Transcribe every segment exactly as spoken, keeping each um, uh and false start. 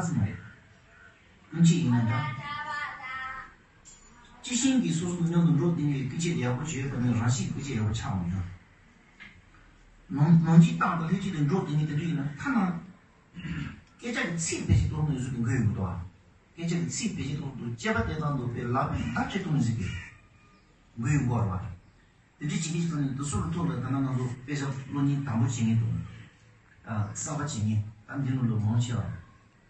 ཙམ་མ་རེད། སྐུ་མཁྱེན་ཡིན་ན་འདྲ། ཅི་ཤིང་གིས་སོ་སོ་མཉམ་དུ་འགྲོ་བསྡད་མཁན་གྱི་སྐུ་མཁྱེན་དེ་ཡག་པོ་བྱས་ཡོད་པ་ནི་རང་བཞིན་གྱི་སྐུ་མཁྱེན་ཡག་པོ་ཆགས་མི་ཡོང་། ནམ་ནམ་གྱི་རྟག་ཏུ་ལྷན་ཅིག་ཏུ་འགྲོ་བསྡད་མཁན་དེ་འདྲ་ཡིན་ན་ཐ་ན། སྐད་ཆ་གི་ཚིག་བེད་སྤྱོད་གཏོང་ནས་གཟིགས་དགོས་ཡོང་གི་འདུག་ཨ། སྐད་ཆ་གི་ཚིག་བེད་སྤྱོད་གཏོང་དུས་དཔྱད་པ་དེ་དང་འདོད་པའི་ལག་པས་བརྡ་སྤྲོད་གཏོང་ནས་གཟིགས་དགོས་ཡོང་གི་ཡོད་རེད་བ། དེ་འདྲའི་བྱེད་ཀྱི་ཐོག་ནས་འདུ་ཚོགས་ལ་ཐོག་ལ་ད་ནང་ང་ཚོ་དཔེ་ཆ་སློབ་གཉེར་དང་པོ་བྱེད་མཁན་དང་། ཨ། གསར་པ་བྱེད་མཁན་ད་འདི་ནང་ལ་མང་ཆེ་བ་ཨ་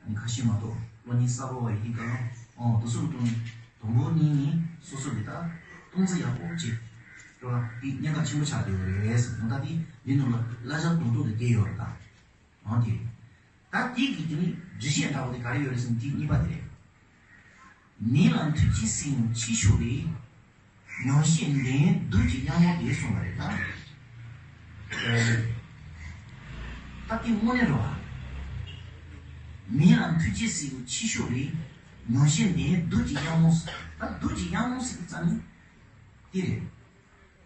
ནི་ཁ་ཤས་མ་གཏོགས་སློབ་གཉེར་གསར་པ་བ་ཡི་གེ་གང་ཨོ་འདུ་ཚོགས་ལ་ཐོག་ནས་དང་པོ་གཉིས་ནི་སོ་སོ་གི་ད་སྟོང་ཚོ་ཡག་པོ་བྱེད་རེད་བ། དེ་གནད་འགག་ཆེན་པོ་ཆགས་བསྡད་ཡོད་རེད་ཟེར་ནོ། ད་དེ་འདི་ནང་ལ་གླ་ཆ་རྡོག་རྡོག་དེ་བསྡད་ཡོད་རེད་ད། འོ་དེ་རེད། ད་དེ་གི་དེ་ནི་འགྲེལ་བཤད་འདྲ་པོ་དེ་ག་རེ་ཡོད་རེད་ཟེར་ན་དེ་གཉིས་པ་དེ་རེད། མི་ལ་མཐུ་ཆེ་ཟེར་ཡང་ཕྱི་ཤོག་རེད། ཉོན་ཤེས་ལྡན་བདུད་ཀྱི་གཡང་མོ་དེ་གསུངས་པ་རེད་ད། ད་དེ་དངོས་གནས་རེད་བ། མི་ལ་མཐུ་ཆེ་ཟེར་ཡང་ཕྱི་ཤོག་རེད། ཉོན་ཤེས་ལྡན་བདུད་ཀྱི་གཡང་མོ། ད་བདུད་ཀྱི་གཡང་མོ་ཟེར་གི་ཙམ་ནི་དེ་རེད།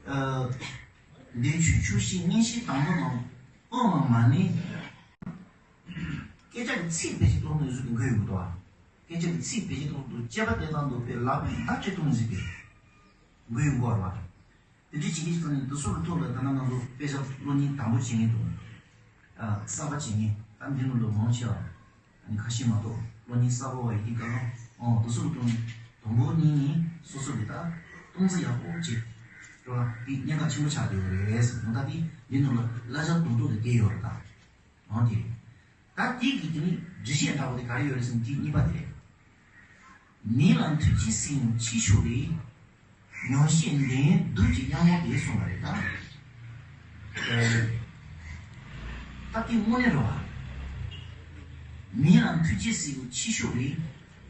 ཨ། འདོད་ཆུང་ཆུང་ཞིག་གཉེན་བཤེས་དམ་པོ་དང་དཔོན་ལ་མ་ནི། སྐད་ཆ་གི་ཚིག་བེད་སྤྱོད་གཏོང་ནས་གཟིགས་དགོས་ཡོང་གི་འདུག་ཨ། སྐད་ཆ་གི་ཚིག་བེད་སྤྱོད་གཏོང་དུས་དཔྱད་པ་དེ་དང་འདོད་པའི་ལག་པས་བརྡ་སྤྲོད་གཏོང་ནས་གཟིགས་དགོས་ཡོང་གི་ཡོད་རེད་བ། དེ་འདྲའི་བྱེད་ཀྱི་ཐོག་ནས་འདུ་ཚོགས་ལ་ཐོག་ལ་ད་ནང་ང་ཚོ་དཔེ་ཆ་སློབ་གཉེར་དང་པོ་བྱེད་མཁན་དང་། ཨ། གསར་པ་བྱེད་མཁན་ད་འདི་ནང་ལ་མང་ཆེ་བ་ཨ་ནི་ཁ་ཤས་མ་གཏོགས་སློབ་གཉེར་གསར་པ་བ་ཡི་གེ་གང་ཨོ་འདུ་ཚོགས་ལ་ཐོག་ནས་དང་པོ་གཉིས་ནི་སོ་སོ་གི་ད་སྟོང་ཚོ་ཡག་པོ་བྱེད་རེད་བ། དེ་གནད་འགག་ཆེན་པོ་ཆགས་བསྡད་ཡོད་རེད་ཟེར་ནོ། ད་དེ་འདི་ནང་ལ་གླ་ཆ་རྡོག་རྡོག་དེ་བསྡད་ཡོད་རེད་ད། འོ་དེ་རེད། ད་དེ་གི་དེ་ནི་འགྲེལ་བཤད་འདྲ་པོ་དེ་ག་རེ་ཡོད་རེད་ཟེར་ན་དེ་གཉིས་པ་དེ་རེད། མི་ལ་མཐུ་ཆེ་ཟེར་ཡང་ཕྱི་ཤོག་རེད། ཉོན་ཤེས་ལྡན་བདུད་ཀྱི་གཡང་མོ་དེ་གསུངས་པ་རེད་ད། ད་དེ་དངོས་གནས་རེད་བ། མི་ལ་མཐུ་ཆེ་ཟེར་ཡང་ཕྱི་ཤོག་རེད།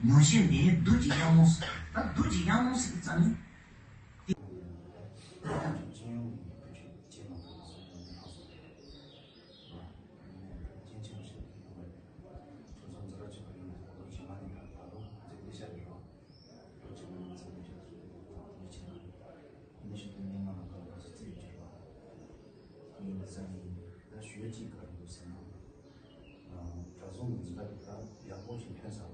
ཉོན་ཤེས་ལྡན་བདུད་ཀྱི་གཡང་མོ། ད་བདུད་ཀྱི་གཡང་མོ་ཟེར་གི་ཙམ་ནི། གྲྭ་ཚང་གི་འཛིན་གྲྭ་དེ་ཡག་པོ་ཞིག་ཐོན་ཚར་བ།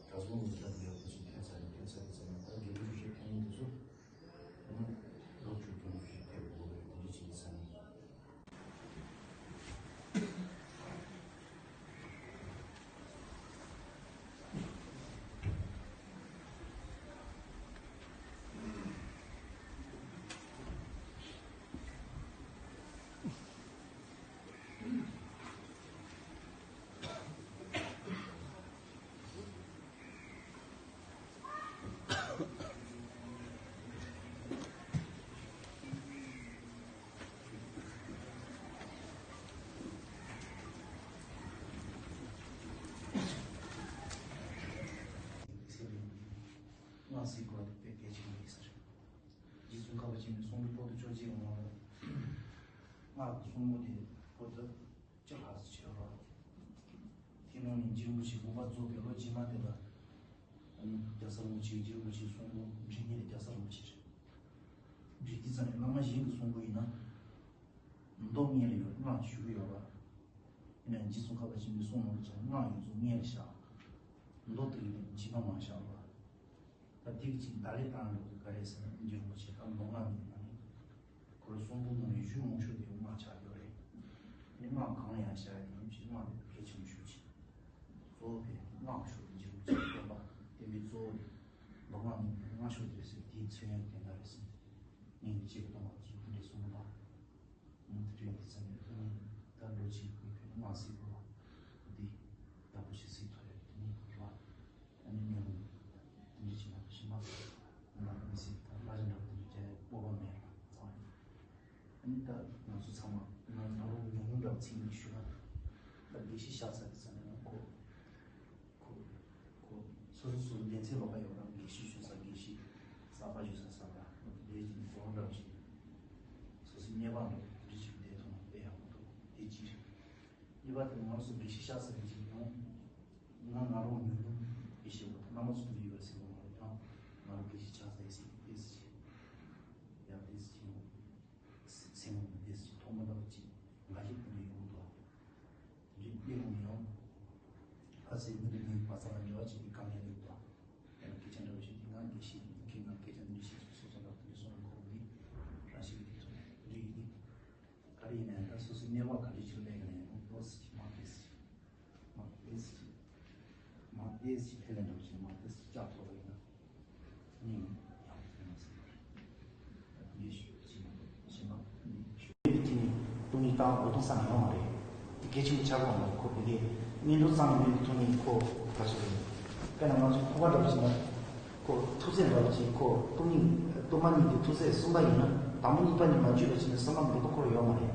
གྲྭ་ཚང་གི་འཛིན་གྲྭ་དེ་ཡག་པོ་ཞིག་ཐོན་ཚར་ནས་ཐོན་ཚར་དུས་ཙམ་ནས་ད་དགེ་ལུགས་རིག་གཞུང་ཐོན་མཁན་དེ་ཚོ་ཨ་ནི་སློབ་ཕྲུག་སྐྱོང་ཞིག་ཕེབས་དགོས་པའི་དེ་འདྲ་ཅིག་ཡིན་ས་ནས། སྔགས་སྲུང་སྐོར་དེ་དཔེ་གལ་ཆེན་པོ་ཡིན་ས་རེད། རྗེ་ཙོང་ཁ་པ་ཆེན་པོའི་གསུང་འབུམ་པོ་ཏི་བཅོ་བརྒྱད་ཀྱི་ནང་ལ། སྔགས་ཀྱི་གསུང་འབུམ་དེ་པོ་ཏི་བཅུ་ལྷག་ཙམ་ཡོད་རེད། དེ་ནང་ནས་རྗེ་རིན་པོ་ཆེ་དགོངས་པ་རྫོགས་པའི་ལོ་རྗེས་མ་དེ་ལ། ཨ་ནི་རྒྱལ་ཚབ་རིན་པོ་ཆེ་རྗེ་རིན་པོ་ཆེའི་གསུང་འབུམ་འབྲི་མཁན་དེ་རྒྱལ་ཚབ་རིན་པོ་ཆེ་རེད། འབྲི་དུས་ཙམ་ནས་བླ་མ་གཞན་གྱི་གསུང་འབུམ་ཡིན་ན། མདོ་སྔོན་ལ་ཡོད་སྔགས་ཞུ་གི་ཡོད་རེད། ཡིན་ནའང་རྗེ་ཙོང་ཁ་པ་ཆེན་པོའི་གསུང་ནང་དུ་སྔགས་ཡོངས་རྫོགས་སྔོན་ལ་བཞག་མདོ་དེ་ཡིན་ནའང་རྗེས་མ་མ་བཞག་རེད། ད་དེ་གི་ཅིག་བརྡ་ལན་བཏང་འགྲོ་དུས་ག་རེ་ཟེར་ན་རྗེ་རིན་པོ་ཆེ་ད་མདོ་སྔགས་ནས་ཡིན་ན་ནི། ཁོ་རང་གསུང་འབུམ་ནང་ནས་གཞུང་མང་ཤོས་དེ་སྔགས་ཆགས་ཡོད་རེད། ཨ་ནི་སྔགས་གང་ལ་ཡང་བཞག་ཡིན་ནའང་ཅིག་སྔགས་དེ་གལ་ཆེན་པོ་ཞེ་པོ་ཅིག་གཙོ་བོ་དེ་སྔགས་ཤོག་དེ་རྗེ་རིན་པོ་ཆེ་བསྟན་པ་བསྟན་པའི་གཙོ་བོ་དེ་མདོ་སྔགས་ནས་སྔགས་ཤོག་དེ་རེད་ཟེར་དེའི་མཚོན་ཡོན་དེ་འདྲ་རེད་ཟེར། སྙིང་རྗེ་གཏོང་བ་ཚོས་དེ་འདྲ་གསུངས་པ། ཨ་ནི་དེ་འདྲའི་ཡིན་དུས་ཙམ་ནས་ཨ་ནི་ད་འགྲོ་ཅིག་གི་ཁྱོད་སྔགས་སྲིད་པོ་འདི་ཡག་པོ་ཞིག་གཟིགས་ཐུབ་ཡོད་དེ་ནི་རེད་བ། ཨ་ནི་ཉོན་དེ་འདྲ་བྱས་ན་ཞི་མ་ང་མི་སྲིད་ད་ལྷ་ཆེན་འདྲ་པོ་དེ་འདྲ་བྱས་སྤོབས་པ་མེད་ལ་ཚང་ཡོད། ཨ་ནི་ད་ང་ཚོ་ཚང་མ་ང་ང་རང་ཉུང་ཉུང་འདྲ་བོ་ཚིག་གཉིས་ཞུ་ན། ད་དགེ་བཤེས་ཤ་ཚ་གི་ས་ནས་ང་ཁོ། ཁོ། ཁོ། སོ་སོ་སོ་སོ་ལེ་ཚན་ལོགས་ཀ་ཡོད་རང་དགེ་བཤེས་ཞུ་ས་དགེ་བཤེས། གསར་པ་ཞུ་ས་གསར་པ། དེ་ཡིན་གོ་འདྲ་བོ་ཞིག་སོ་སོའི་གནས་བབ་འདྲ་བོ་དེ་འདྲ་ཞིག་བསྡད་ཐུབ་ན་དཔེ་ཡག་པོ་འདུག་དེ་གཅིག་རེད། གཉིས་པ་དེ་ང་རང་ཚོ་དགེ་བཤེས་ཤ་ཚ་གི་ཅིག་ཡོང་། ང་ང་རང་ཉུང་ཉུང་དགེ་བཤེས་འོ་ད་རྣམ་པ་ཚོ་འདི་ཡོད་ཟེར་གི་མ་རེད་ཡང་ང་རང་དགེ་བཤེས་ཆགས་ཚར་ཡིན་ཟེར་གི་ཏོག་ཙམ་ཅིག་ཡང་ཏོག་ཙམ་ཅིག་ཡང་སེམས་ཁོང་ཏོག་ཙམ་ཅིག་མཐོང་མ་ཐུབ་ཅིག་འགའ་ཞིག་དེ་འདྲ་ཡོང་གི་འདུག་དེ་འདྲའི་སླེབས་ཡོང་ཡང་ད་ ཟེར་མི་འདུག་ནི་བ་ཚ་ལ་འབྲེལ་བ་བྱེད་ཀྱི་དཀའ་ངལ་འདུག་དང་། ཡང་སྐད་ཆ་འདྲ་བ་ཞིག་འདི་ང་དགེ་བཤེས་ཀྱི་ང་སྐད་ཆ་འདི་ཞིག་སོ་སོ་ལ་དེ་སོང་ཁོ་མི་རང་ཞིག་གི་ཐོག་འདི་ཡིན། ག་རེ་ཡིན་ན་ད་སོ་སོའི་གནས་བབ་ག་རེ་ཞིག་ལ་ཡིན་ན་ཡང་ཏོག་ཙམ་ཞིག་མ་ཏོག་ཙམ་ཞིག་མ་ཏོག་ཙམ་ཞིག་མ་ཏོག་ཙམ་ཞིག་ཕན་ལས་འདྲ་བ་ཞིག་མ་ཏོག་ཙམ་ཞིག་བཅག་ཐུབ་པ་ཡིན་ན། སྟོང་ཉིད་བཏང་དགོས་དོན་བསམ་ཡོང་བ་རེད། དེ་གལ་ཆེན་པོ་ཆགས་ཀྱི་ཡོད་མ་རེད། དེ་གལ་ཆེན་པོ་ཆགས་ཀྱི་ཡོད་མ་རེད། ཁོ་དེ་གའི་སྔོན་འགྲོ་གཙང་མའི་ཐོག་ནས་ཁོ་ག་ཚོད་རེད། དཔེར་ན་ང་ཚོ་འཕོ་བ་འདྲ་བ་ཞིག་ན་ཁོ་ཐུགས་སྲས་འདྲ་བ་ཞིག་ཁོ་སྟོང་ཉིད་སྟོང་པ་ཉིད་དེ་ཐུགས་སྲས་གསུམ་པ་ཡིན་ན་དང་པོ་གཉིས་པ་ནས་མ་བརྗོད་པ་ཞིག་ན་བསམ་པ་མི་འདུག་ཁོ་ར་ཡོད་མ་རེད།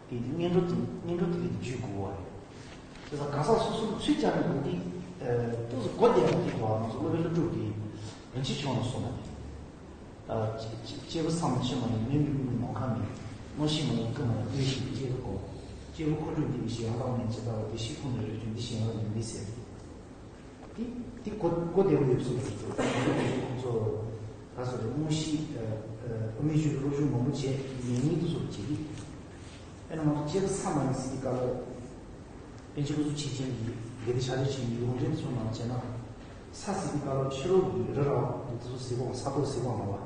དེ་དེ་སྔོན་འགྲོ་དེ་སྔོན་འགྲོ་དེ་ལས་བརྗོད་དགོས་པ་རེད། དེ་ཚོ་གང་ཟག་སོ་སོར་ཚུལ་བཅད་ནས་འདུག་སྟེ། ཏོག་ཙམ་གོ་བདེ་བ་དེ་དོ་ང་ཚོ་སློབ་དཔོན་སློབ་ཕྲུག་གི་རིན་ཆེན་ཆུང་ལ་གསུངས་པ་དེ། སྐྱེས་བུ་ཚང་མ་ཕྱི་མ་ཡིན་མི་མི་མི་ནམ་མཁའ་མེད། དངོས་གཞི་མ་ཡིན་སྐུ་མ་ཡིན་དངོས་གཞི་སྐྱེས་བུ་གོ། སྐྱེས་བུ་འཁོར་སྒྲུབ་འདི་ཡི་ཞེས་ཡང་དག་མིན་ཇི་ལྟ་བ་དེ་ཤེས་ཁུངས་ནས་རེ་ཅུང་འདི་ཞེས་ཡང་དག་མིན་མི་ཟེར། དེ་དེ་གོ་གོ་བདེ་བོ་ཡོད་སོང་ཁོང་ཚོ་ག་སོ་རེ་དངོས་གཞི་དབུ་མའི་ཆོས་སློབ་སྦྱོང་མང་པོ་བྱས་ཉན་ཉན་དུ་སོགས་བྱེད་ཀྱི། ཨེ་ན་ང་ཚོ་སྐྱེས་བུ་ཚང་མ་ཡིན་སྲིད་དཀའ་ལ། པཎ་ཆེན་སྐུ་གཟུགས་ཆེ་ཆེན་གྱི་དགེ་སྡིག་བྱ་བྱེད་ཆེན་གྱི་ཡོངས་འདྲེན་ཚོ་ནང་བྱས་ན། ས་སྲིད་དཀའ་ལ་ཕྱི་ལོགས་ཀྱི་རི་ར་བ་དེ་ཚོ་སྲིད་དགོས་ས་ཐོག་སྲིད་དགོས་མ་བ།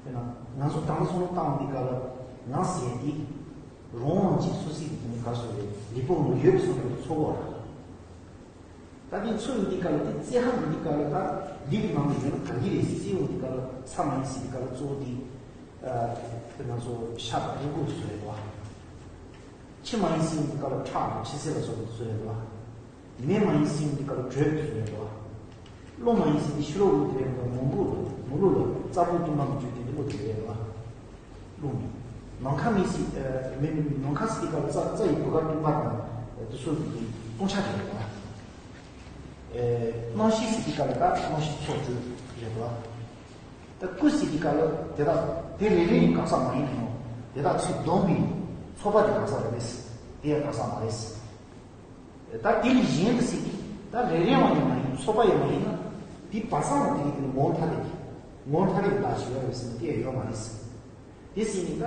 ཨེ་ན་ང་ཚོ་དང་པོ་སོང་བཏང་འདི་དཀའ་ལ་ང་ཟེར་ཏེ། རོང་བ་ཅིག་སུ་སྲིད་ཀྱི་དེ་ནི་ག་སོ་རེ་ལི་པོ་ནུ་ཡོད་པའི་སོང་རེ་ཚོ་བོ་ར། ད་དེ་ཚོ་ཡིན་དུས་སྐབས་ལ་དེ་བཙན་ཧ་ཡིན་དུས་སྐབས་ལ་ད་ལུས་ཀྱི་ནང་དུ་ཡོད་ན་ག་གི་རེད་ཟེར་ཡོང་དུས་སྐབས་ལ་ས་མ་ཡིན་ཟེར་དུས་སྐབས་ལ་གཙོ་བོ་དེ་ང་ཚོ་ཤ་དང་རུས་ཁོག་དེ་ཚོ་རེད་དོ། ཁྱི་མ་ཡིན་ཟེར་ཡོང་དུས་སྐབས་ལ་ཁྲག་དང་ཁྱི་སེར་ལ་སོགས་པ་དེ་ཚོ་རེད་དོ། མེ་མ་ཡིན་ཟེར་ཡོང་དུས་སྐབས་ལ་དྲོད་དེ་ཚོ་རེད་དོ། རླུང་མ་ཡིན་ཟེར་དུས་ཕྱི་ལོགས་དེ་རེད་དོ། མོན་གྷོ་ལ་མོན་གྷོ་ལ་རྩ་བུ་དུ་མ་མི་བརྗོད་དེ་འདི་མོ་དེ་རེད་དོ། རླུང་། ནམ་མཁའ་མིན་སྲིད། མི་མི་ནམ་མཁའ་ཟེར་དུས་སྐབས་རྩ་རྩ་ཡི་བུ་ག་བཏུང་བ་དང་དེ་ཚོ་གི་སྟོང་ཆ་རེད་བ། རྣམ་ཤེས་ཟེར་དུས་སྐབས་ལ་ད་རྣམ་ཤེས་ཚོགས་བཅུ་རེད་བ། ད་སྐུ་ཟེར་དུས་སྐབས་ལ་དེ་དག་དེ་རེ་རེ་ནི་གང་ཟག་མ་ཡིན་ནོ། དེ་དག་ཚུར་བསྡོམས་པའི་ཚོགས་པ་དེ་གང་ཟག་རེད་མེད་ཟེར། དེ་ཡང་གང་ཟག་མ་རེད་ཟེར། ད་དེ་ལས་གཞན་དུ་ཟེར་གྱི། ད་རེ་རེ་བ་ཡང་མ་ཡིན་ཚོགས་པ་ཡང་མ་ཡིན་ན། དེ་བ་ཚང་བ་དེ་གི་དེ་ནི་ངོ་བོ་ཐ་དད་ཀྱི། ངོ་བོ་ཐ་དད་ཀྱི་བདག་ཞིག་ཡོད་རེད་ཟེར་ན་དེ་ཡང་ཡོད་མ་རེད་ཟེར། དེ་ཟེར་ནི་ད།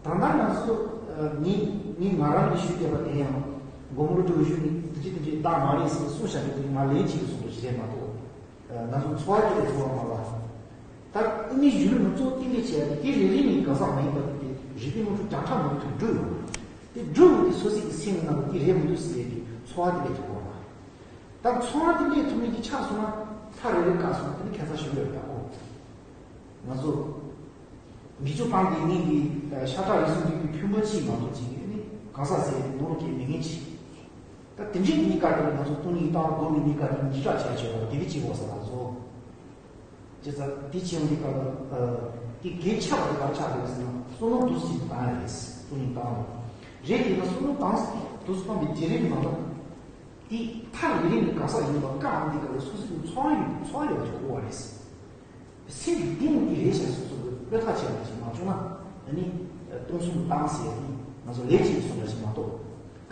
ད་ལྟ་ང་ཚོ་ངས་ངས་ང་རང་གི་ཞུས་བསྡད་པ་དེ་ཡང་། མགོན་པོ་ཀླུ་སྒྲུབ་ཞུས་ནི་དེ་ཅི་དེ་ཅི་བདག་མ་རེད་ཟེར་གསུངས་བཞག་པའི་དེ་ང་ལན་གཅིག་གི་གསུང་དུ་ཞིག་རེད་མ་གཏོགས། ང་ཚོ་འཚོ་བ་སྐྱེལ་བའི་འཚོ་བ་མ་ལ། ད་དབུ་མའི་གཞུང་ལུགས་ནི་གཙོ་བོ་གཏན་འཁེལ་བྱས་ཏེ་དེ་རེ་རེ་ནས་གང་ཟག་མ་ཡིན་པ་དེ་རིགས་པའི་དངོས་གྲུབ་བརྒྱ་ཕྲག་མང་པོ་དེ་འགྲུབ་ཡོད། དེ་འགྲུབ་ཡོད་དེ་སོ་སོ་གི་སེམས་ནང་དེ་རེད་མི་འདུག་ཟེར་ཏེ་འཚོ་བ་དེ་ལས་ཐུབ་པ་མ། ད་འཚོ་བ་དེ་ལས་ཐུབ་མིན་གྱི་ཆགས་སོང་ན་ཐག་རེ་རེ་བཀག་སོང་ན་དེ་ནི་ཁྱད་མཚར་ཞིག་ཡོད་རེད་ད་ཨོ། ང་ཚོ་མི་ཆོས་སྤངས་ཏེ་ངེད་ཀྱི་ཤ་ཁྲག་རིགས་གསུམ་འདུས་པའི་ཕུང་པོ་གཅིག་མ་གཏོགས་གཅིག་ནི་གང་ཟག་ཟེར་ནོར་གྱི་མི་ངན་གཅིག་ད་དེ་འདྲའི་གཉིས་ཀ་དེར་ང་ཚོ་སྟོང་ཉིད་ལྟ་བ་སྒོམ་པའི་གཉིས་ཀ་དེ་འདི་སྐྲག་བྱས་བྱས་པ་དེ་གི་གཅིག་འོག་ས་ལ་བཟོ། ཅེས་ཙང་དེ་ཆེན་འདི་ག་ལ་དེ་གལ་ཆེ་བ་དེ་ག་ཆགས་རེད་ཟེར་ན་བསམ་བློ་འདུ་ཞིག་བཏང་ཡ་རེད། སྟོང་ཉིད་བཏང་བ་རེད་དེ་ན་བསམ་བློ་བཏང་སྟེ་འདུ་བཏང་བའི་བརྗེ་རེས་མ་ལ་དེ་ཐག་རིང་རིང་གི་ག་ས་ཡིན་པ་བཀའ་འདི་ག་ལ་སོ་སོའི་འཚོ་བ་ཡོད་འཚོ་བ་ཡོད་པ་ཅིག་དགོས་པ་རེད། སེམས་ཀྱི་གཏིང་དེ་རེད་ཤག་སོ་སོ་གི་བློ་ཐག་ཆད་པ་ཞིག་མ་བྱུང་ན་ཨ་ནི་སྟོང་གསུམ་བཏང་ཟེར་ནི་ང་ཚོ་ལས་ཀྱི་སོང་བ་ཞིག་མ་གཏོགས་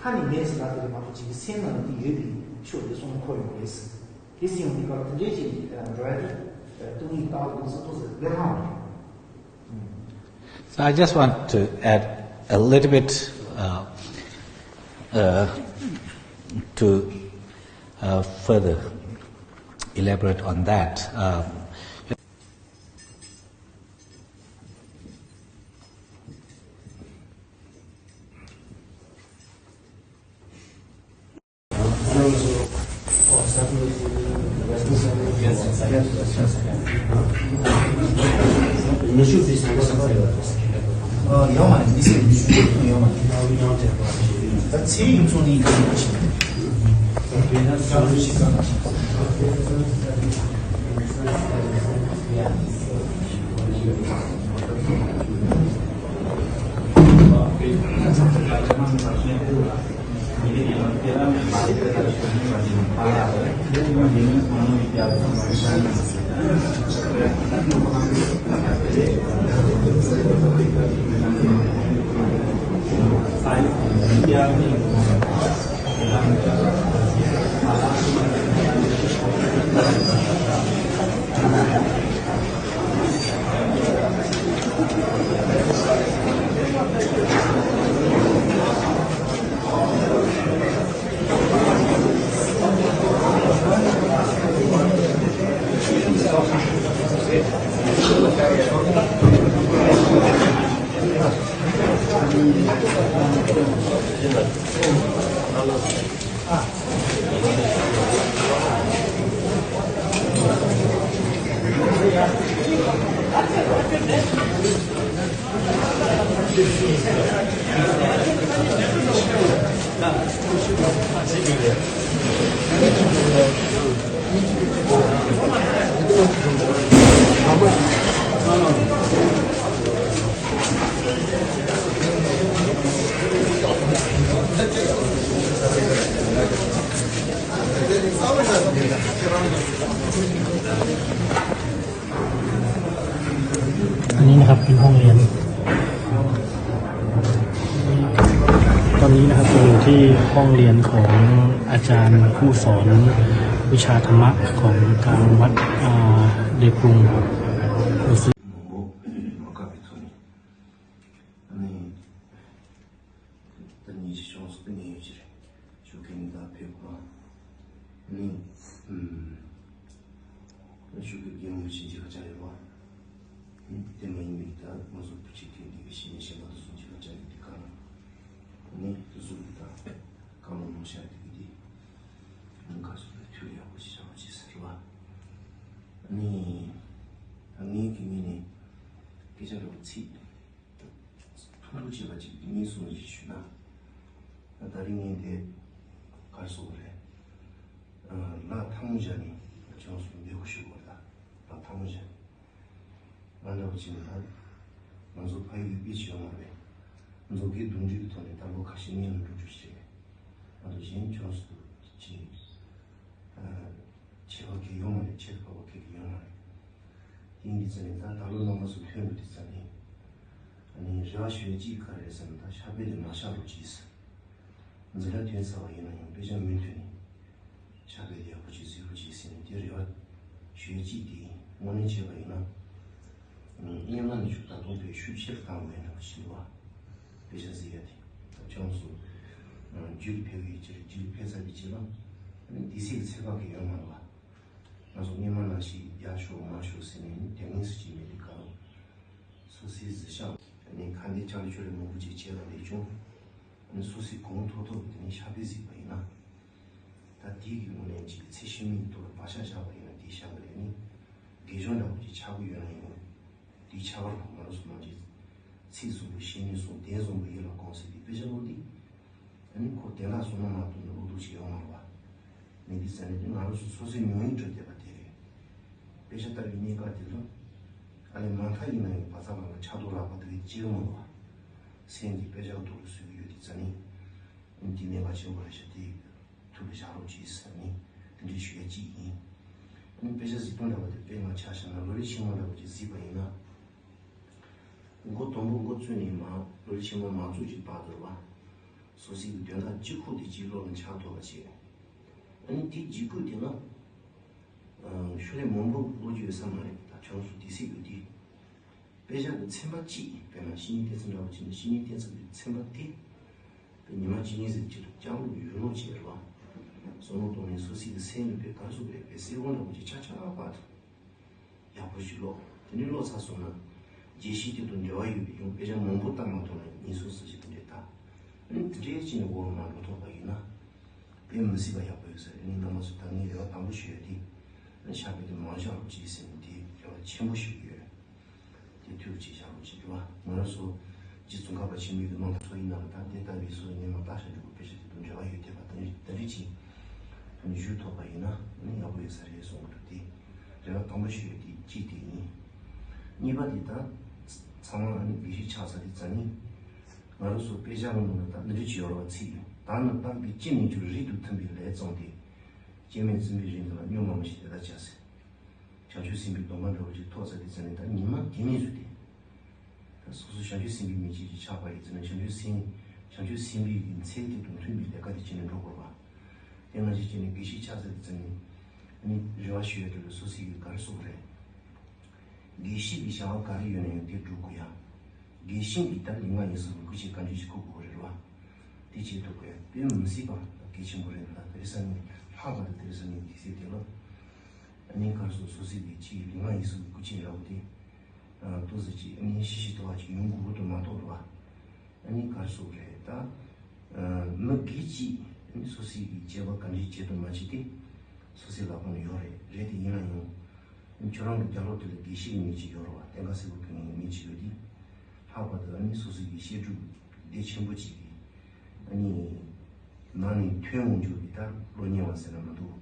ཁ་ནས་མེད་ཟེར་ལ་དེ་རེད་མ་གཏོགས་ཅིག་གི་སེམས་ནང་དེ་ཡོད་པའི་ཕྱོགས་དེ་སོང་ན་འཁོར་ཡོང་རེད། དེ་སེམས་ཀྱི་ཁར་དེ་འདྲའི་ཅིག་འགྲོ་ཡ་དེ་སྟོང་ཉིད་ལྟ་བ་ཀུན་གསལ་ཏོག་ཙམ་ལས་སླ་བ་རེད། So I just want to add a little bit uh, uh, to uh, further elaborate on that. Um, อันนี้นะครับเป็นห้องเรียน ตอนนี้นะครับเราอยู่ที่ห้องเรียนของอาจารย์ผู้สอนวิชาธรรมะของทางวัดอ่าเดปรุง མང་པོ་མ་བཀག་པའི་ཐོག་ནས། ཨ་ནི། ད་ཉིན་ཞིག་བྱུང་སོང་། ད་ཉན་ཡོད་ཀྱི་རེད། ཞོགས་ཀས་ནི་ད་ཕེབས་དགོས། ཨ་ནི། ཨུམ། ཞོགས་ཀས་རྒན་མོ་ཞིག་མཇལ་ཁ་བཅར་ཡོད་པ། ཨ་ནི་དེ་མ་ཡིན་པའི་ད་ང་ཚོ་བུ་གཅིག་དེ་འདི་གི་ཤེས་ཡོན་གཞན་པ་དེ་ཚོ་མཇལ་ཁ་བཅར་ཡོད་དུས་ག་ལ། ཨ་ནི་དེ་ཚོ་གི་ད་བཀའ་སློབ་གནང་བཞག་དེ་གི་དེ། ཨ་ནི་ག་ཚོད་ད་ཐུགས་ཡག་པོ་ཞིག་བྱ་བ་བྱེད་ཟེར་བ། ཨ་ནི། ད་ངའི་གི་ངོས་ནས་སྐད་ཆ་འདྲ་པོ་ཚིག་ཐུང་ཐུང་བྱས་པ་ཅིག་གཉིས་གསུམ་ཞིག་ཞུས་ན། ད་རིང་ངས་འདི་ག་རེ་ཟེར་དགོས་རེད། ལག་ཐལ་མོ་སྦྱར་ནས་བྱང་སོང་འབོད་སྐུལ་ཞུ་དགོས་རེད། ད་ལག་ཐལ་མོ་སྦྱར་ནས། ང་འདྲ་པོ་བྱས་ན་ད་ང་ཚོ་ཕ་ཡུལ་ཡུལ་སྤེལ་བྱེད་ཡོང་བ་རེད། མཛོད་དགེ་གདུང་རྒྱུད་ཀྱི་ཐོག་ནས་ད་ལོ་ཁ་ཤས་སྔོན་ལ་འགྲོ་རྒྱུ་ཞིག་རེད། ང་ཚོ་གཞན་བྱང་སོང་ཅིག་བྱེད་པ་གལ་ཡོད་མ་རེད། ཁྱེད་ཕ་བ་ཁེག་གི་ཡོད་མ་རེད། དེ་འདི་ཙམ་ནས་ད་ད་ལོ་རྣམ་པ་ཚོ་ཐོན་འདུག་དེ་ཙམ་ནས། ཨ་ནི་རེ་བ་ཞུ་ཡ་གཅིག་ག་རེ་རེད་ཟེར་ན། ད་ཕྱག་དཔེ་དེ་མ་བཞག་རོགས་གྱིས། འཛིན་གྲྭ་ཐོན་ཚར་བ་ཡིན་ན་ཡང་དཔེ་ཆ་མུ་མཐུད་ནས་ཕྱག་དཔེ་དེ་ཡག་པོ་བྱེད་ཟིག་པོ་བྱེད་ཟེར་ནས་དེ་རེ་བ་ཞུ་ཡ་གཅིག་དེ་ཡིན། དངོས་གནས་བྱས་པ་ཡིན་ན། སྔོན་མ་ནས་ཞུ་ད་དུང་དཔེ་ཤུགས་ཆེར་བཏང་དགོས་ཡིན་ན་ཞུ་བ། དཔེ་ཆ་གཟིགས་ཡ་དེ་ད་ཆུང་སོང་། རྒྱུད་ཕེབས་ཡོད་ཀྱི་རེད། རྒྱུད་ཕེབས་ཚར་བའི་རྗེས་ལ་ཨ་ནི་དེ་སྲིད་ཀྱི་ཚད་བཀག་གི་ཡོད་མ་རེད་བ། ང་ཚོ་སྔོན་མ་ནང་བཞིན་ཡར་ཤོག་མར་ཤོག་ཟེར་ནས་ནི་དེ་ངེས་སུ་བྱས་མེད་དེ་ག་རུ། སོ་སོའི་གཟི་ཤག་ནས་ཁ་འདི་ཅག་ལ་ཆོ་རེ་མང་པོ་ཅིག་བྱས་པ་ལས་བྱུང་། ཨ་ནི་སོ་སོའི་གོང་མཐོ་ཐོག་གི་དེ་ནས་ཕྱག་དཔེ་གཟིགས་པ་ཡིན་ན། ད་དེའི་གི་ངོས་ནས་ཅིག་ཚེ་ཕྱི་མའི་ཐོག་ལ་བག་ཆགས་བཞག་པ་ཡིན་ན་དེའི་ཞག་ལ་ནི་དགེ་སྦྱོར་འདྲ་པོ་ཅིག་ཆགས་ཀྱི་ཡོད་ན་ཡང་། དེའི་ཁྱད་པར་དུ་ང་རང་ཚོ་ནང་བཞིན་ཚིག་བཟང་པོ་བཤེས་གཉེན་གསུང་། དོན་བཟང་པོ་ཡིད་ལ་འོང་ཟེར་དེ་དཔེ་ཆ་ཀློག་དུས། ཨ་ནི་ཁོ་དོན་དག་བཟང་པོ་མ་གཏོགས་ནི་ཀློག་རྒྱུ་ཞིག་ཡོད་མ་རེད་བ། ནི་འདི་ཟེར་ནས་དེ་ང་རང་ཚོ་སོ་སོའི་ཉོན་ཡིད་འགྲོ་བསྡད་པ་དེ་རེད། དཔེ་ཆ་ལྟ་བའི་གནས་སྐབས་དེ་ལ། ཨ་ལས་མ་མཐའ་ཡིན་ན་ཡང་བ་ཚ་བ་ལ་ཆགས་སྡང་རགས་པ་དེ་གའི་སྐྱེ་གི་མ་རེད་བ། སེམས་འདི་དཔེ་ཆ་གི་ཐོག་ལ་བཟོས་ཀྱི་ཡོད་དེ་ཙ་ནི། ཨ་ནི་འདི་གནད་འགག་ཆེན་པོ་རེད་ཤག་དེ་ཐུགས་ལ་བཞག་རོགས་གྱིས་ཟེར་ནས་དེ་འདྲའི་ཞུ་ཡ་གཅིག་ཡིན། ཨ་ནི་དཔེ་ཆ་གཟིགས་སྟངས་འདྲ་པོ་དེ་དཔེ་ང་ཆ་བཞག་ན་ལོ་རེ་ཆེན་མོ་འདྲ་པོ་ཅིག་གཟིགས་པ་ཡིན་ན། འགོ་དང་པོ་འགོ་བཙུགས་ནས་མར་ལོ་རེ་ཆེན་མོ་མ་བཙུགས་ཀྱི་བར་དུ་ལ། སོ་སོའི་གི་དོན་དག་གཅིག་ཁུག་དེ་གཅིག་བློ་ལ་འཆར་ཐུབ་པ་བྱེད། ཨ་ནི་དེ་གཅིག་ཁུག་དེ་ལ། ཨ། ཤུགས་ལས་མང་པོ་བློ་རྒྱུ་ཡོད་ས་མ་རེད། ད་ཁྱོད་ཚོ་དེ་སྲིད་དུ་དེ། དཔེ་ཆ་གི་ཚན་པ་གཅིག་དཔེར་ན་བཤེས་གཉེན་བསྟེན་ཚུལ་འདྲ་བོ་བྱས་ན་བཤེས་གཉེན་བསྟེན་ཚུལ་གྱི་ཚན་པ་དེ། དཔེ་ཉི་མ་གཅིག་གཉིས་ཟིན་གྱི་འདུག་ལྕགས་ལུག་ཡུལ་ལུག་བྱས་རོགས། བསམ་བློ་གཏོང་ནས་སོ་སོའི་གི་སེམས་ལ་དཔེ་ག་རེ་ཟེར་དགོས་རེད། དཔེ་གསལ་པོ་འདྲ་བོ་ཅིག་ཆགས་ཆགས་པ་དང་། ཡག་པོ་ཞིག་ཀློག་དེ་ནས་ཀློག་ཚར་སོང་ན། རྒྱས་བཤད་དེ་དང་འབྲེལ་བ་ཡོད་པའི་ཡང་དཔེ་ཆ་མང་པོ་བལྟ་མ་ཐུབ་ན་ཉིན་སོ་སོ་ཞིག་དང་འབྲེལ་ད། ཨ་ནི་དེ་འདྲའི་ཅིག་ནས་འོག་མ་འགྲོ་ཐུབ་པ་ཡིན་ན། དཔེ་མི་སྲིད་པ་ཡག་པོ་ཡོད་ས་རེད། ཨ་ནི་རྣམ་པ་ཚོ་ད་ངས་རེ་བ་དང་པོ་ཞུ་ཡ་དེ། ཨ་ནི་ཕྱག་དཔེ་དེ་མ་བཞག་རོགས་གྱིས་ཟེར་ནས་དེ་རེ་བ་ཆེན་པོ་ཞུ་གི་ཡོད། དེ་ཐུགས་རྗེ་ཆེ་རོགས་གྱིས་རེད་བ། ང་རང་ཚོ་རྗེ་ཙོང་ཁ་པ་ཆེན་པོའི་གི་རྣམ་ཐར་ཚོ་ཡིན་ན་ལ་ད་དེ་ལྟ་བུའི་སོ་སོ་སྔོན་མ་བལྟ་བཞག་འདུག་གི་དཔེ་ཆ་དེ་དང་འབྲེལ་བ་ཡོད་བསྡད་པ་དེ་འདྲ་ཅིག་ཨ་ནི་ཞུ་ཐུབ་པ་ཡིན་ན་ཨ་ནི་ཡག་པོ་ཡོད་ས་རེད་གསུང་གི་འདུག་དེ་རེ་བ་དང་པོ་ཞུ་ཡ་དེ་གཅིག་དེ་ཡིན། གཉིས་པ་དེ་ད་ཚང་མ་ཨ་ནི་དགེ་བཤེས་ཆགས་ས་དེ་ཙ་ནི། ང་རང་ཚོ་དཔེ་ཆ་གི་ནང་ལ་ད་འདི་འདྲ་ཅིག་ཡོད་རེད་བ། ཚིག་ཡོད། ད་ནི་བདག་གིས་ཅི་ནུས་ཀྱང་རིགས་དང་མཐུན་པའི་ལས་བརྩམས་ཏེ། སྐྱེ་མེད་བཙུན་པའི་རིགས་འདི་ལ་སྙོམས་མ་མོ་ཞིག་དེ་ལྟར་བྱ་ཟེར། བྱང་ཆུབ་སེམས་དཔའི་སྡོམ་པ་འདྲ་བོ་ཅིག་ཐོབ་ཚར་དེ་ཙ་ནི་ད་ཉི་མ་དེ་ནས་བཟུང་སྟེ། ད་སོ་སོ་བྱང་ཆུབ་སེམས་དཔའི་མི་ཆེན་ཅིག་ཆགས་པ་ཡིན་ཙ་ན་བྱང་ཆུབ་སེམས་བྱང་ཆུབ་སེམས་དཔའི་གི་ཚད་དེ་དང་མཐུན་པའི་ལས་ཀ་དེ་བྱས་ནས་འགྲོ་དགོས་པ། དེ་ནང་བཞིན་བྱས་ནས་དགེ་བཤེས་ཆགས་ཚར་དེ་ཙ་ནི། ཨ་ནི་རེ་བ་ཞུ་ཡ་དེ་ལ་སོ་སོའི་གི་ག་རེ་ཟེར་དགོས་རེད། དགེ་བཤེས་ཀྱི་བྱ་བ་ག་རེ་ཡོད་ན་ཡང་དེ་སྒྲུབ་དགོས་ཡ། དགེ་བཤེས་ཀྱི་ད་ལུས་ངག་ཡིད་གསུམ་གྱི་སྐུ་ཆས་བཀའ་འགྱུར་ཞིག་བསྐུར་དགོས་རེད་བ། དེ་བྱེད་ཐུབ་དགོས་ཡ་དཔེ་མི་སྲིད་པ་གལ་ཆེན་པོ་རེད། ད་དེ་རིང་སང་ཉིན་ལྷག་པར་དུ་དེ་རིང་སང་ཉིན་དུས་ཚོད་དེ་ལ། ཨ་ནི་ག་རེ་ཟེར། སོ་སོའི་གི་ཅིག་ལུས་ངག་ཡིད་གསུམ་གྱི་སྐུ་ཆས་འདྲ་བོ་དེ། ཏོག་ཙམ་ཅིག་ཨ་ནི་ཤི་ཤི་ཏོ་བ་ཅིག་ཡོང་དགོས་དུ་མ་གཏོགས་རེད་བ། ཨ་ནི་ག་རེ་ཟེར་དགོས་རེད་ད། མི་སྒེར་གཅིག་ཨ་ནི་སོ་སོའི་གི་སྤྱོད་པ་ག་འདྲ་བྱེད་དུ་མ་བྱེད་དེ། སོ་སོའི་ལག་པ་ན་ཡོད་རེད། རེད་དེ་ཡིན་ན་ཡང་། ཨ་ནི་ཁྱོད་རང་གི་རྒྱབ་ལོགས་དེ་ལ་དགེ་བཤེས་ཀྱི་མི་གཅིག་ཡོད་རེད་བ། བསྟན་པ་སེར་པོ་ཁྱོད་ནི་མི་གཅིག་ཡོད་དེ། ལྷག་པར་དུ་ཨ་ནི་སོ་སོའི་གི་བཤད་སྒྲུབ་སྡེ་ཆེན་པོ་གཅིག་གི་ཨ་ནི་ནང་ནས་ཐོན་འོང་རྒྱུ་གི་ད་བློ་ཉེ་བ་ཟེར་ན་མི་འདུག་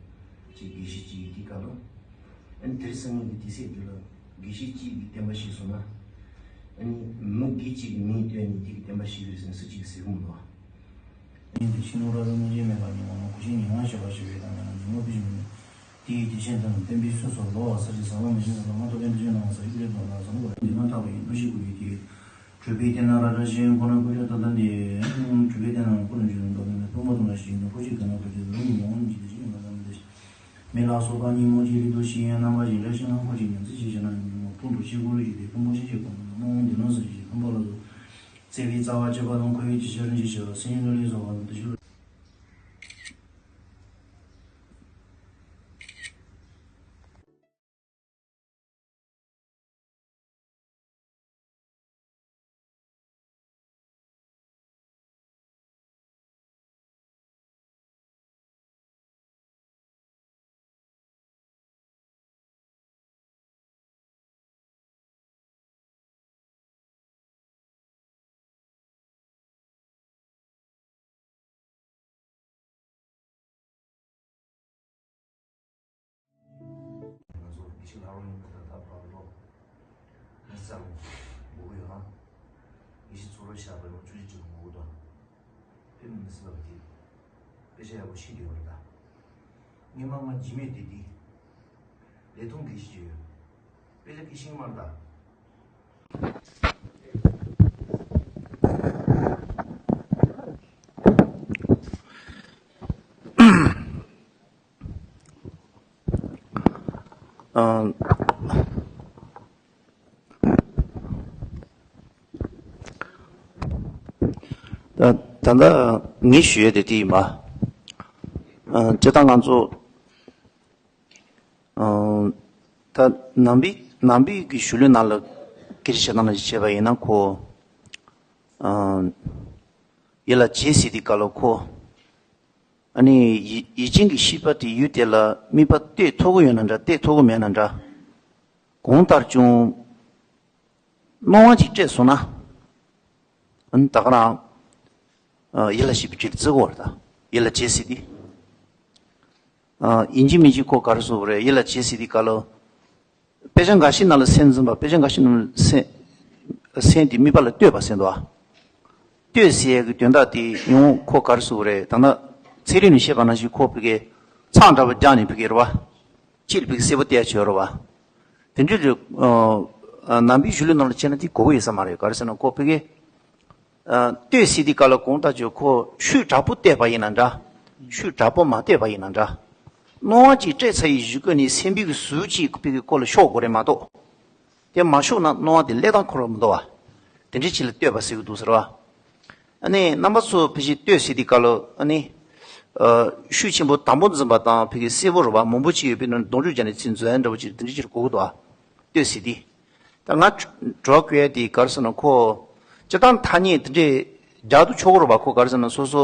ཅིག་དགེ་བཤེས་ཅིག་གིས་དེའི་སྐབས་ལ། ཨ་ནི་དེར་སང་ཉིན་གྱི་དུས་ཚོད་དེ་ལ་དགེ་བཤེས་གཅིག་གིས་བསྟན་པ་བཤིག་སོང་ན། ཨ་ནི་མི་དགེ་གཅིག་གིས་མིང་བཏོན་ནས་དེ་གི་བསྟན་པ་བཤིག་རེད་ཟེར་ནས་སུ་གཅིག་གིས་ཟེར་གི་མི་འདུག་ཨ་ནི་འདི་ཕྱི་ནང་ར་རུ་སྔོན་ཆད་མེད་པ་ཉིན་མོ་ནང་ཁུ་ཤིང་ཉིན་མ་ཞེས་པ་ཞིག་ཡོད་དམ་ཡང་ན་ཉིན་མོ་དཔེ་ཞིག་མིན་ནས། དེའི་དེ་བཞིན་དུ་བསྟན་པའི་སྲོལ་སོགས་ལོ་བ་ས་ཅིག་ཟ་བ་མི་ཤེས་ཟ་བ་མ་གཏོགས་པའི་འདུ་བྱེད་ནང་ཟ་རྒྱུ་ལས་དོན་ལ་ཟ་མོ་བ་འདི་ན་ཐག་པ་ཡིན་ལྟོས་ཤིག་གུ་ཡི་དེ། གྲུབ་པའི་སྟེང་ན་ར་ར་ཞིང་ཁོ་ན་ཀུ་ཤ་ཏ་ཏ་འདི། གྲུབ་པའི་སྟེང་ན་ཀུ་ན་ཞིང་འདོགས་མི་མེད་ཕུང་པོ་དུ་མ་ཞིག་ཡིན་ན་ཕོ་ཞིག་ག་ན་ཕོ་ཞིག་རང་གི་མ་འོངས་ཀྱི་དེ་ཞིག་ཡིན་ན་ལ་མི་འདི། མི་ལ་སོགས་པ་ཉིན་མོ་གཅིག་རིང་དུ་ཞིག་ཡང་རྣམ་པ་ཞིག་ལ་ཤིང་ལ་ཁོ་ཞིག་ཉམས་ཚིག་ཞིག་བྱས་ན་ཉིན་མོ་ཕུང་དུ་ཤི་ཁོ་རུ་ཞིག་དེ་ཕུང་པོ་ཤིང་ཞིག་གོང་ལ་མ་འོངས་འདི་ནང་ཟེར་ཞིག་ཕུང་པོ་ལ་སོགས། བརྩེ་བའི་རྩ་བ་གཅོད་པ་དང་འཁོར་བའི་ཇི་ཆར་རིན་ཆེན་ཞི་བ་སེམས་ཉིད་ལ་ལས་བཟོ་བ་དང་དུ་ཞུ། ང་ཚོ་དགེ་བཤེས་ལྷ་རམས་ཡིན་པ་དང་ད་བར་ལོ་ཉི་ཤུ་རྩ་ལྔ་འགོར་གི་ཡོད་ཨ། དགེ་བཤེས་ཚོགས་ར་བཞག་པའི་ལོ་བཅུ་གཅིག་ཅིག་འགོར་གི་འདུག་དཔེ་མི་སྲིད་པ་དེ་དཔེ་ཆ་ཡག་པོ་ཤེས་ཀྱི་ཡོད་རེད་ད། སྔོན་མ་ང་འཇིགས་མེད་དེ་དེ་ལས་མཐོང་དགེ་བཤེས་ཅིག་ཡོད། དཔེ་ཆ་གི་ཤིང་དམར་ད། ཨ། ད་ད་ལྟ་ངས་ཞུ་ཡས་དེ་དེ་ཡིན་པ། ཨ། སྤྱིར་བཏང་ང་ཚོ། ཨ། ད་ནང་པའི་ནང་པའི་གི་གཞུང་ལུགས་ནང་ལ་སྐད་ཆ་བཤད་སྟངས་ལ་བྱས་པ་ཡིན་ན་ཁོ། ཨ། ཡིད་ལ་བྱེད་ཟེར་དུས་སྐབས་ལ་ཁོ། ཨ་ནི་ཡིད་ཡིད་ཅན་གྱི་ཤེས་པ་དེ་ཡུལ་དེ་ལ་དམིགས་པ་གཏད་ཐུབ་ཀྱི་ཡོད་ན་འདྲ་གཏད་ཐུབ་ཀྱི་མེད་ན་འདྲ། གང་ལྟར་ཀྱང་སྣང་བ་ཅིག་སྤྲད་སོང་ན། ཨ་ནི་ད་ག་རང་། ཨ། ཡིད་ལ་བྱེད་པའི་ཕྱིར་བརྩི་དགོས་པ་རེད་ད། ཡིད་ལ་བྱེད་ཟེར་དུས། ཨ། ཡིན་གཅིག་མིན་གཅིག་ཁོ་ག་རེ་ཟེར་དགོས་རེད། ཡིད་ལ་བྱེད་ཟེར་དུས་སྐབས་ལ། དཔེ་ཆ་འགའ་ཞིག་ནང་ལ་སེམས་འཛིན་པ། དཔེ་ཆ་འགའ་ཞིག་ནང་ལ་སེམས། སེམས་དེ་དམིགས་པ་ལ་གཏོད་པ་ཟེར་འདུག་ཨ། གཏོད་ཟེར་ཡས་ཀྱི་དོན་དག་དེ་ཡང་ཁོ་ག་རེ་ཟེར་དགོས་རེད། ད་ལྟ་ཚན་རིག་ནས་བཤད་པ་ནང་བཞིན་ཁོ་ཕ་གི་ཚང་འདྲ་པོ་རྒྱག་ནས་ཕ་གི་རེད་བ། གཅིག་ལ་ཕ་གི་གསལ་པོ་བལྟས་ཡ་ཆོག་རེད་བ། དེ་འདྲ་རེད། ཨ། ནང་པའི་གཞུང་ལུགས་ནང་ལ་བྱས་ན་དེ་གོ་གི་ཡོད་ས་མ་རེད། ག་རེ་ཟེར་ན་ཁོ་ཕ་གི། ཨ། གཏོད་ཟེར་དུས་སྐབས་ལ་གང་ལྟར་ཀྱང་ཁོ་ཤུགས་དྲག་པོ་གཏད་པ་ཡིན་ན་འདྲ། ཤུགས་དྲག་པོ་མ་གཏད་པ་ཡིན་ན་འདྲ། སྣང་བ་ཅིག་སྤྲད་ཚར་ཡི་གཞུག་གུ་ནས་སེམས་པའི་གི་ཟུར་ཅིག་ཕ་གི་ཁོ་ལ་ཤོར་དགོས་རེད་མ་གཏོགས། དེ་མ་ཤོར་ན་སྣང་བ་དེ་སླེབས་སྟངས་ཁོ་རང་མི་འདུག་བ། དེ་འདྲའི་ཅིག་ལ་གཏོད་པ་ཟེར་གི་འདུག་ཟེར་བ། ཨ་ནི་རྣམ་པ་ཚོ་ཕལ་ཆེར་གཏོད་ཟེར་དུས་སྐབས་ལ་ཨ་ནི། ཨ། ཤུགས་ཆེན་པོ་དང་པོ་འཛིན་པ་དང་ཕ་གི་གསལ་པོ་རེད་བ། མང་པོ་ཅིག་ཡོད་པའི་ནང་ནས་གདོང་བསྐྱོད་བརྒྱབ་ནས་ཚིག་འཛོལ་འདྲ་བོ་ཅིག་དེ་འདྲ་ཅིག་གོ་གི་འདུག་བ། གཏོད་ཟེར་དུས། ད་ང་དྲི་བ་བཀོད་ཡ་དེ་ག་རེ་ཟེར་ན་ཁོ། སྤྱིར་བཏང་ཐ་སྙད་དེ་འདྲས་རྒྱག་ཏུ་ཆོག་གི་རེད་བ། ཁོ་ག་རེ་ཟེར་ན་སོ་སོ།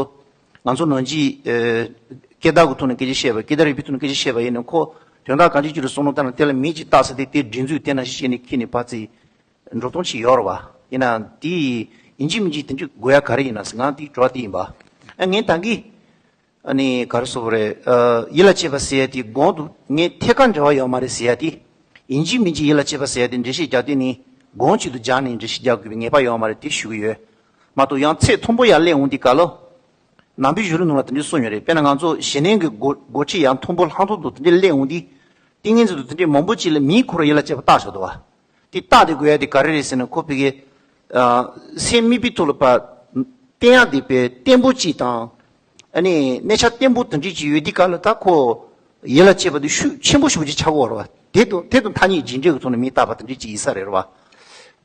ང་ཚོ་ནང་ཆོས། ཨ། སྐད་བརྡ་གི་ཐོག་ནས་སྐད་ཆ་བཤད་པ། སྐད་བརྡ་རིག་པའི་ཐོག་ནས་སྐད་ཆ་བཤད་པ་ཡིན་ན་ཁོ། དོན་དག་གང་ཅིའི་ཕྱིར་བསམ་བློ་བཏང་ན་དེ་ལ་མིང་ཅིག་བཏགས་ཚེ་དེ་དེ་སྒྲིག་འཛུགས་དེ་ནང་བཞིན་བྱས་ནས་འཁྱེར་ནས་ཕར་ཚུར་འགྲོ་སྟངས་ཅིག་ཡོད་རེད་བ། ཡིན་ན་དེ་ཡིན་གཅིག་མིན་གཅིག་དེ་འདྲ་དགོས་ཡ་ག་རེ་ཡིན་ན་ཟེར་ང་དེའི་དྲི་བ་དེ་ཡིན་པ། ཨ། ངས་ད་གིན། ཨ་ནི་ག་རེ་ཟེར་དགོས་རེད། ཨ། ཡིད་ལ་བྱེད་པ་ཟེར་ཡ་དེ་གོང་དུ་ངས་ཐད་ཀར་འབྲེལ་བ་ཡོད་མ་རེད་ཟེར་ཡ་དེ། ཡིན་གཅིག་མིན་གཅིག་ཡིད་ལ་བྱེད་པ་ཟེར་ཡ་དེ་འགྲེལ་བཤད་རྒྱག་དུས་ནི་གོང་གཅིག་ཏུ་སྦྱར་ནས་འགྲེལ་བཤད་རྒྱག་དགོས་པའི་ངེས་པ་ཡོད་མ་རེད་དེ་ཞུ་གི་ཡོད། མ་གཏོགས་ཡང་ཚེག་མཐོན་པོ་ཡར་སླེབས་འོང་དུས་སྐབས་ལ། ནང་པའི་གཞུང་ལུགས་ནང་ལ་དེ་འདྲ་གསུངས་ཡོད་རེད། དཔེར་ན་ང་ཚོ་ཞི་གནས་ཀྱི་འགོ་འགོ་ཁྲིད་ཡང་མཐོན་པོ་ལྷ་མཐོ་དུ་དེ་འདྲ་སླེབས་འོང་དུས། ཏིང་ངེ་འཛིན་དུ་དེ་འདྲའི་མང་པོ་ཅིག་ལ་མིང་ཁོ་རང་ཡིད་ལ་བྱེད་པ་བཏགས་ཆོག་འདུག་བ། དེ་བཏགས་དེ་དགོས་ཡ་དེ་ག་རེ་རེད་ཟེར་ན་ཁོ་ཕ་གི། ཨ། སེམས་དམིགས་པའི་ཐོག་ལ་ཕར། བསྟན་ཡ་དེ་དཔེ་བརྟན་པོ་ཅིག་དང་། ཨ་ནི་གནས་ཆ་བརྟན་པོ་དེ་འདྲ་ཅིག་ཡོད་དུས་སྐབས་ལ་ད་ཁོ། ཡིད་ལ་བྱེད་པ་དེ་ཤུགས་ཆེན་པོ་ཞེ་པོ་ཅིག་ཆགས་ཀྱི་ཡོད་རེད་བ། དེ་དང་དེ་དང་ཐ་སྙད་རྗེས་འབྲེལ་གྱི་ཐོག་ནས་མིང་བཏགས་པ་དེ་འདྲ་ཅིག་ཡིན་ས་རེད་བ།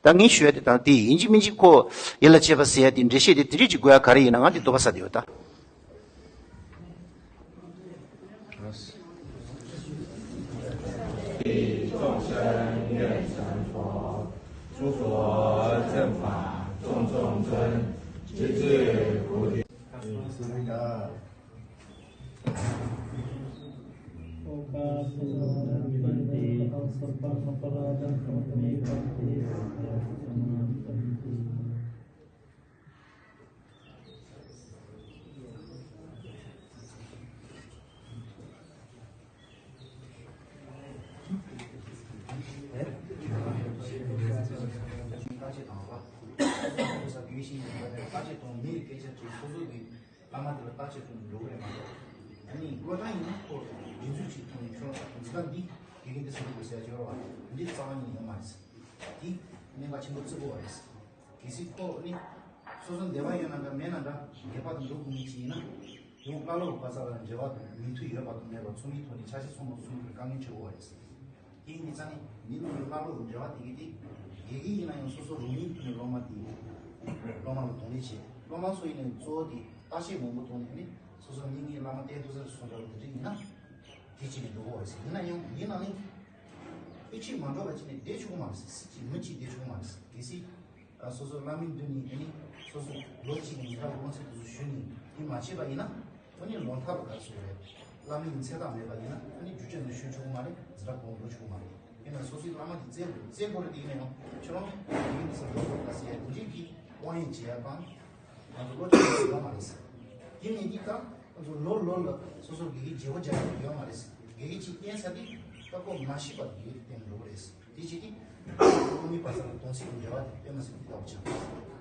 ད་ངས་ཞུ་ཡ་དེ་དང་དེ་ཡིན་གཅིག་མིན་གཅིག་ཁོ་ཡིད་ལ་བྱེད་པ་ཟེར་ཡ་དེ་འགྲེལ་བཤད་དེ་དེ་འདྲ་ཅིག་དགོས་ཡ་ག་རེ་ཡིན་ན་ང་དེ་དོགས་པ་ཟ་བསྡད་ཡོད་ད། ཤེས་ཡོན་པ་དེར་བརྟག་དཔྱད་གཏོང་མིའི་སྐད་ཆ་དྲིས་སོ་སོ་གི་བླ་མ་དེ་ལ་བརྟག་དཔྱད་གཏོང་འགྲོ་གི་རེད་མ་གཏོགས། ཨ་ནི་བློ་བཟང་ཡིན་ན་ཁོ་རྒྱུན་འཛུགས་ཅིག་ཐོག་ནས་ཁྱོད་འཛིན་གྲྭ་འདི་དགེ་རྒན་འདི་ཟེར་དགོས་ཟེར་གྱི་རེད་བ། འདི་རྩ་བ་ཉིད་ཡོད་མ་རེད། འདི་གནད་འགག་ཆེན་པོ་བརྩི་དགོས་པ་རེད། གལ་སྲིད་ཁོ་ནི་སོ་སོ་འདོད་པ་ཡོད་ན་འདྲ་མེད་ན་འདྲ་ངེས་པར་དུ་འགྲོ་དགོས་མཁན་ཅིག་ཡིན་ན། ཡང་བླ་སློབ་པ་ཚ་ལ་འབྲེལ་བ་དང་མོས་མཐུན་ཡོད་པ་དང་མེད་པ་ཚོགས་མིའི་ཐོག་ནས་ཆ་ཤས་ཚང་མ་གསུང་རྒྱུར་དཀའ་ངལ་འཕྲད་དགོས་པ་རེད། དེ་ཡིན་དུས་ཙང་ནས་མི་ནང་གི་བླ་སློབ་འབྲེལ་བ་དེ་གི་དེ་དགེ་རྒན་ཡིན་ན་ཡང་སོ་སོ་རང་ཉིད་ཐོག་ནས་སློབ་མ་དེ་སློབ་མ་ལ་གདོང་ལེན་བྱེད། སློབ་མ་ཚོ་ཡིན་ན་གཙོ་བོ་དེ་བརྟག་དཔྱད་མང་པོ་གཏོང་ནས་ནི་སོ་སོ་ནི་ངའི་བླ་མ་བསྟེན་ཐུབ་ས་རེད་གསུང་འདྲ་བོ་དེ་འདྲ་ཡིན་ན་དེ་བྱས་ནས་འགྲོ་དགོས་པ་རེད། ཡིན་ན་ཡང་ཡིན་ནའང་དཔེ་ཆ་མ་འགྲོ་བ་བྱས་ནས་བསྡད་ཆོག་གི་མ་རེད། སྲིད་ཀྱི་མི་གཅིག་བསྡད་ཆོག་གི་མ་རེད། གལ་སྲིད། ཨ་སོ་སོ་བླ་མའི་མདུན་ནས་ཨ་ནི་སོ་སོ་ལོ་གཅིག་གི་ཉིན་ལྟར་དགོངས་ཚུལ་དེ་ཚོ་ཞུས་ནས་དེ་མ་བྱས་པ་ཡིན་ན་ཨ་ནི་ལོ་མཐར་དུ་ག་རེ་ཟེར་དགོས་རེད། བླ་མའི་ཚེ་ཐག་མེད་པ་ཡིན་ན་ཨ་ནི་རྒྱུ་ཆ་ནས་ཞུ་ཆོག་གི་མ་རེད། འཛིན་གྲྭ་གོང་འགྲོ་ཆོག་གི་མ་རེད། ཡིན་ན་སོ་སོའི་བླ་མ་དེ་བཙལ་དགོས། བཙལ་དགོས་རེད། དེ་ཡིན་ན་ཡང་ཁྱོད་རང་ཡིན་ས་ལོ་ཚོད་ལ་ཟེར་ཡ་དེ་འདྲའི་གི་དབང་ཡོད་བྱེད་ཡ་དང་ང་ཚོ་བློ་ཁྲིད་ཡོད་མ་རེད། དེ་མིན་གྱི་ད་ང་ཚོ་ལོ་ལོ་ལ་སོ་སོ་དགེ་རྒན་བརྗེ་པོ་རྒྱག་ཡ་ཡོད་མ་རེད། དགེ་རྒན་གཅིག་བསྟེན་ས་དེ་ད་ཁོ་མ་ཤི་བར་དགེ་རྒན་བསྟེན་འགྲོ་གི་རེད། དེ་བྱེད་ཀྱི། སློབ་མའི་བར་ས་ལ་གདོང་ཚིག་གི་འབྲེལ་བ་དེ་དཔེ་མ་སྲིད་པ་ཆགས།